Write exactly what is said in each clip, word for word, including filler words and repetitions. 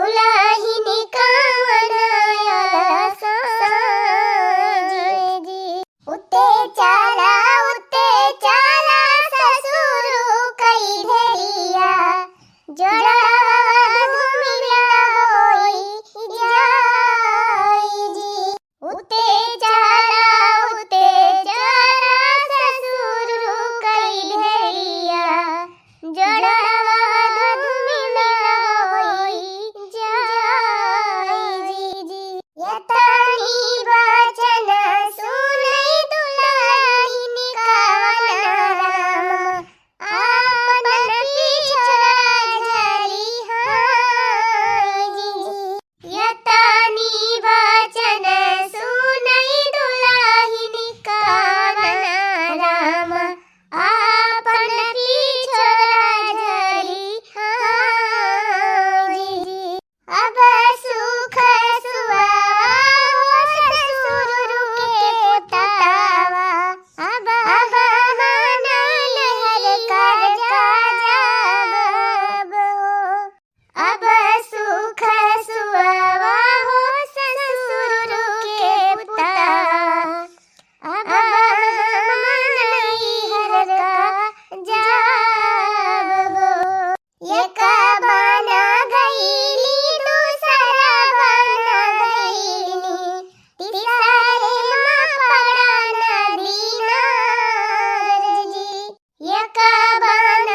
दुलहिन कवन अलसा जी। उते चाला, उते चाला ससुर कई देरिया, जोड़वा धुमिला होई जाई जी। उते चाला, उते चाला ससुर कई देरिया, जोड़वा धुमिला होई जाई जी। यतनी वचन सुनई दुलहिन कवन राम, आपन पिछड़ा झरी हाँ जी। यतनी वचन सुनई दुलहिन कवन राम, आपन पिछड़ा झरी हाँ जी। अब सुख सुआ हो ससुर के पुतावा, अब, अब हम नैहर का जाब हो। अब सुख सुआ हो ससुर के पुतावा, अब हम नैहर का जाब हो। एक बन गईली, दूसर बन गईली, तीसरे मा पड़न दीनार जी। एक बन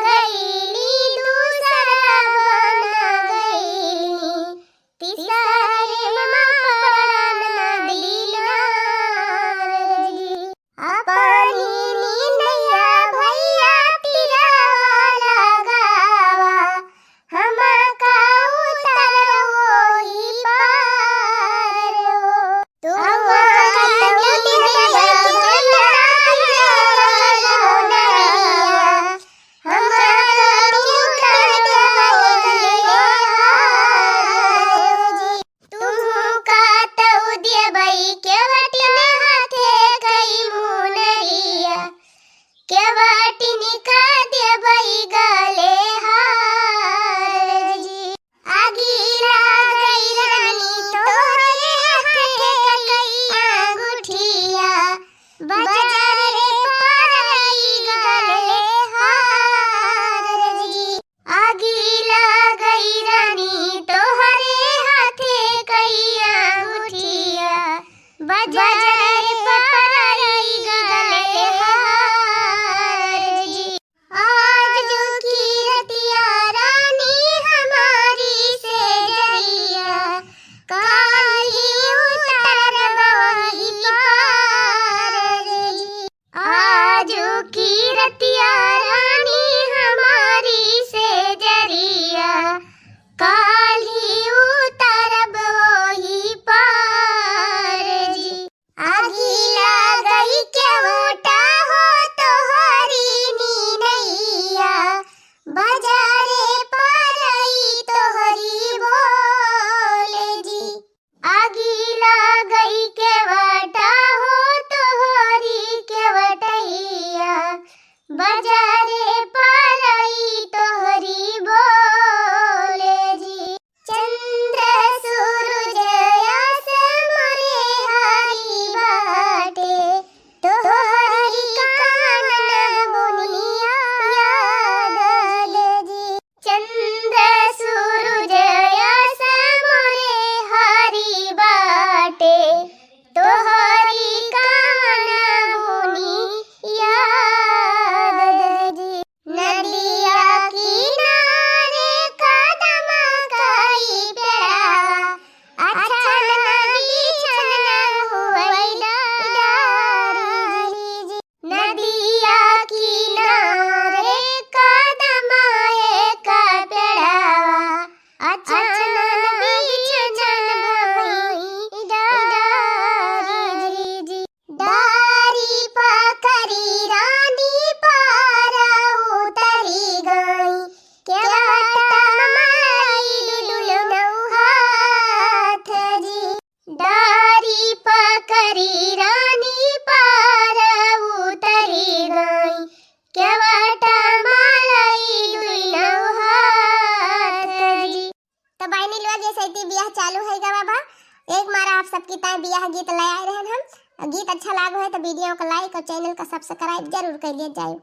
गईली, दूसर बन गईली, तीसरे मा पड़न दीनार जी। अपनी नींदिया भैया तिरवा लगावा, हमका उतर वही पार हो। तू अपनी नींदिया भैया तिरवा लगावा, हमका उतर वही पार हो। तुहूँ का तऊ देबई केवटिन हाथे कई मुनरिया, केवटिन का देबई गले हार जी। आगी लागई रानी तोहरे हाथे कई अंगूठिया, बजरे परई गले हार जी। आगी लागई रानी तोहरे हाथे कई अंगूठिया, बजर परई गले हार जी। आज की रतिया रानी हमारी से जरिया, काली उतरब वही पार जी। आजु की रतिया रानी हमारी से जरिया, काल्हि उतरब वही पार जी। कि ताई बियाह गीत ले आए रहन हम। और गीत अच्छा लागो है तो video का like और channel का subscribe जरूर कर लिया जाए।